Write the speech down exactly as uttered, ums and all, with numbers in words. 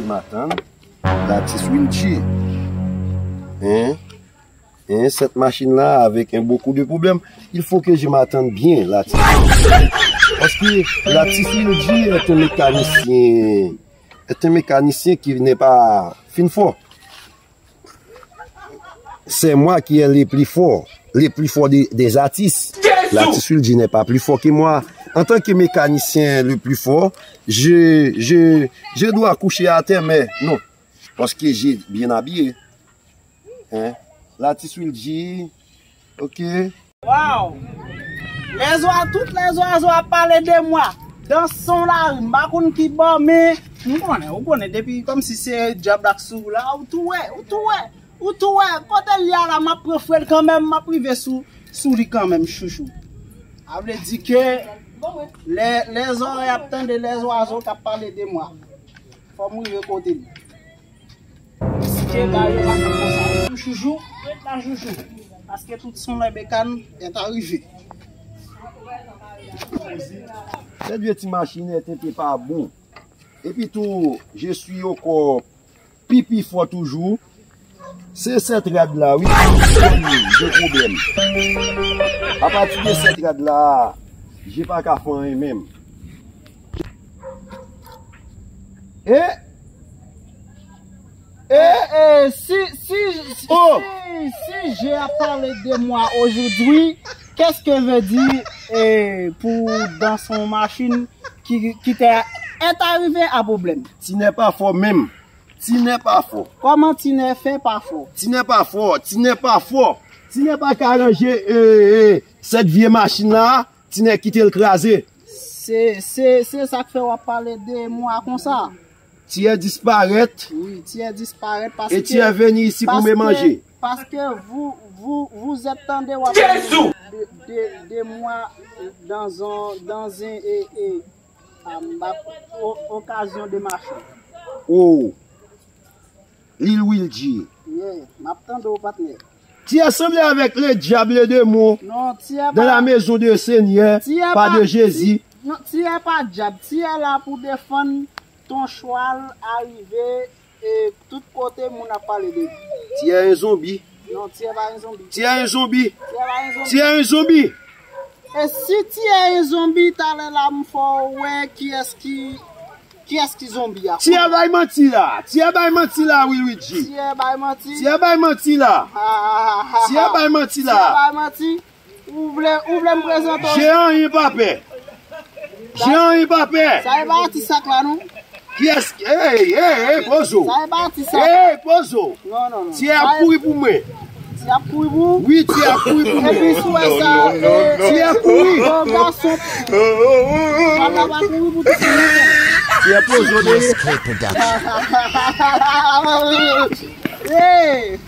Matant, latis Wilji. Hein? Hein, cette machine-là, avec un beaucoup de problèmes, il faut que je m'attende bien, latis. Parce que latis Wilji est un mécanicien, est un mécanicien qui n'est pas fin fort. C'est moi qui est le plus fort, le plus fort des, des artistes. L'artiste Wilji n'est pas plus fort que moi. En tant que mécanicien le plus fort, je, je, je dois coucher à terre, mais non. Parce que j'ai bien habillé. Hein? L'artiste Wilji, ok. Waw! Lèzwa, tout lèzwazo ap pale de mwa. Dans son lari, m pa konn ki bò, men m konnen, ou konnen, depi kòmsi se dyab la k sou ou la, ou tou wè, ou tou wè, ou tou wè. Kote l ye a la, m ap pran fre l kanmenm, m ap rive sou, sou li kanmenm, chouchou. Sa vle di ke lè, lè zòrèy ap tande lèzwazo k ap pale de mwa, fò m rive kote l. Mesye, ba yo pa fè konsa. Joujou, ret la, Joujou. Paske tout son lè bekan est arrivé. Sèt vye ti machinèt te pa bon. Epi tou, je suis ankò pi, pi fò toujou. Se sèt rad la, wi. De pwoblèm. Apati de sèt rad la, je pa ka fè anyen menm. E, e, e, si, si, si, oh, si, si j'ai à parler de moi aujourd'hui, qu'est-ce que veut dire, eh, pour dans son machine qui, qui t'est, est arrivé à problème? Ti nè pa fò menm. Ti nè pa fò. Kòman ti nè fè pa fò? Ti nè pa fò. Ti nè pa fò. Ti nè pa ka ranje, eh, eh, sèt vye machin la. Ti nè kite l kraze. Se, se, se sa k fè w ap pale de mwa konsa. Ti è disparèt. Wi, ti è disparèt paske. E ti è vini isi pou men manje. Paske vous, vous, vous êtes tande w ap pale de, de, de mwa dans un, dans un, e, e, a, m pa, o, okazyon de machin. Oh. Lil Wilji. Yeah, m ap tande w, patnè. Tu es semblé avec le diable et le démon dans la maison du Seigneur, pas de Jésus. Non, ti è pa dyab. Ti è la pou defann ton chwal arive e tout kote moun ap pale de li. Ti è en zonbi. Non, ti è pa en zonbi. Ti è en zonbi. Ti è pa en zonbi. Ti è en zonbi. E si ti è en zonbi, talè la m fè w wè kiyès ki Kiyès ki zonbi a? Ti è bay manti la. Ti è bay manti la, wi, Luigi. Ti è bay manti. Ti è bay manti la. Ti è bay manti la. Ti è bay manti. Ou vle, ou vle m prezante w? Jeyan pa pè. Jeyan pa pè. Sa e pa atis sa k la, non? Kiyès? Hey, hey, hey, pozo. Sa e pa atis sa. Hey, pozo. Non, non, non. Ti ap kouri pou mwen. Ti ap kouri pou ou? Wi, ti ap kouri pou mwen. Epi si w wè sa, ti ap kouri. Bon gason. Papa pa kouri pou ti fi. Ti ap pozo de. Hey!